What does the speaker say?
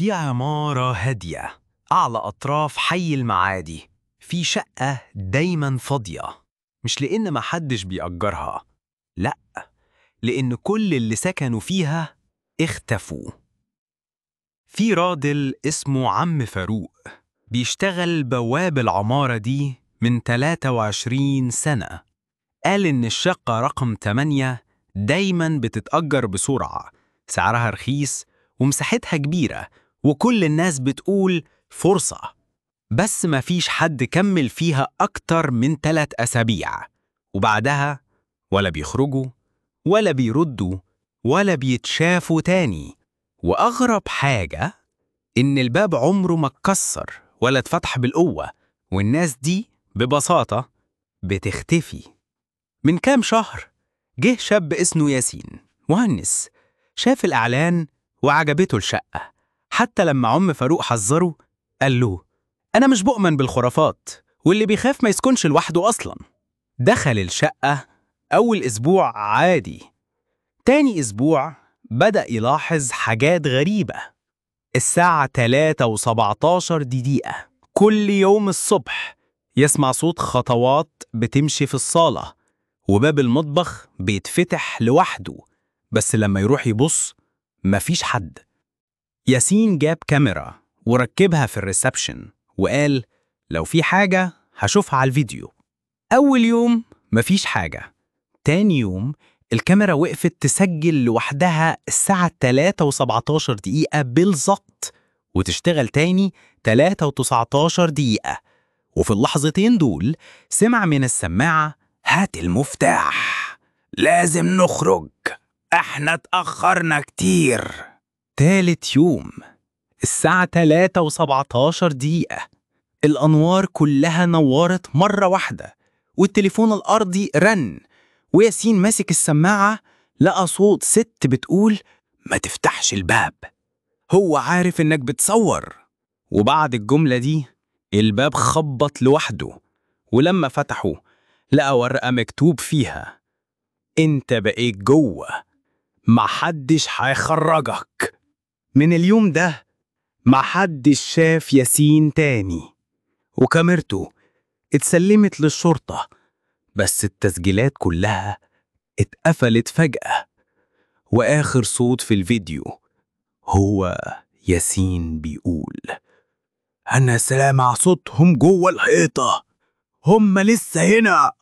في عمارة هادية أعلى أطراف حي المعادي، في شقة دايما فاضية. مش لأن محدش بيأجرها، لأ، لأن كل اللي سكنوا فيها اختفوا. في راجل اسمه عم فاروق بيشتغل بواب العمارة دي من 23 سنة. قال إن الشقة رقم 8 دايما بتتأجر بسرعة، سعرها رخيص ومساحتها كبيرة، وكل الناس بتقول فرصة. بس مفيش حد كمل فيها أكتر من 3 أسابيع، وبعدها ولا بيخرجوا ولا بيردوا ولا بيتشافوا تاني. وأغرب حاجة إن الباب عمره ما اتكسر ولا اتفتح بالقوة، والناس دي ببساطة بتختفي. من كام شهر جه شاب اسمه ياسين، مهندس، شاف الإعلان وعجبته الشقة. حتى لما عم فاروق حذره قال له: أنا مش بؤمن بالخرافات، واللي بيخاف ما يسكنش لوحده أصلا. دخل الشقة أول أسبوع عادي، تاني أسبوع بدأ يلاحظ حاجات غريبة. الساعة 3:17 كل يوم الصبح يسمع صوت خطوات بتمشي في الصالة، وباب المطبخ بيتفتح لوحده، بس لما يروح يبص مفيش حد. ياسين جاب كاميرا وركبها في ال reception وقال لو في حاجة هشوفها على الفيديو. أول يوم مفيش حاجة، تاني يوم الكاميرا وقفت تسجل لوحدها الساعة 3:17 بالظبط، وتشتغل تاني 3:19. وفي اللحظتين دول سمع من السماعة: هات المفتاح، لازم نخرج، احنا اتأخرنا كتير. تالت يوم الساعة 3:17 الأنوار كلها نورت مرة واحدة، والتليفون الأرضي رن، وياسين ماسك السماعة لقى صوت ست بتقول: ما تفتحش الباب، هو عارف إنك بتصور. وبعد الجملة دي الباب خبط لوحده، ولما فتحه لقى ورقة مكتوب فيها: انت بقيت جوه، محدش هيخرجك. من اليوم ده محدش شاف ياسين تاني، وكاميرته اتسلمت للشرطة، بس التسجيلات كلها اتقفلت فجأة. وآخر صوت في الفيديو هو ياسين بيقول: أنا سامع صوتهم جوه الحيطة، هم لسه هنا.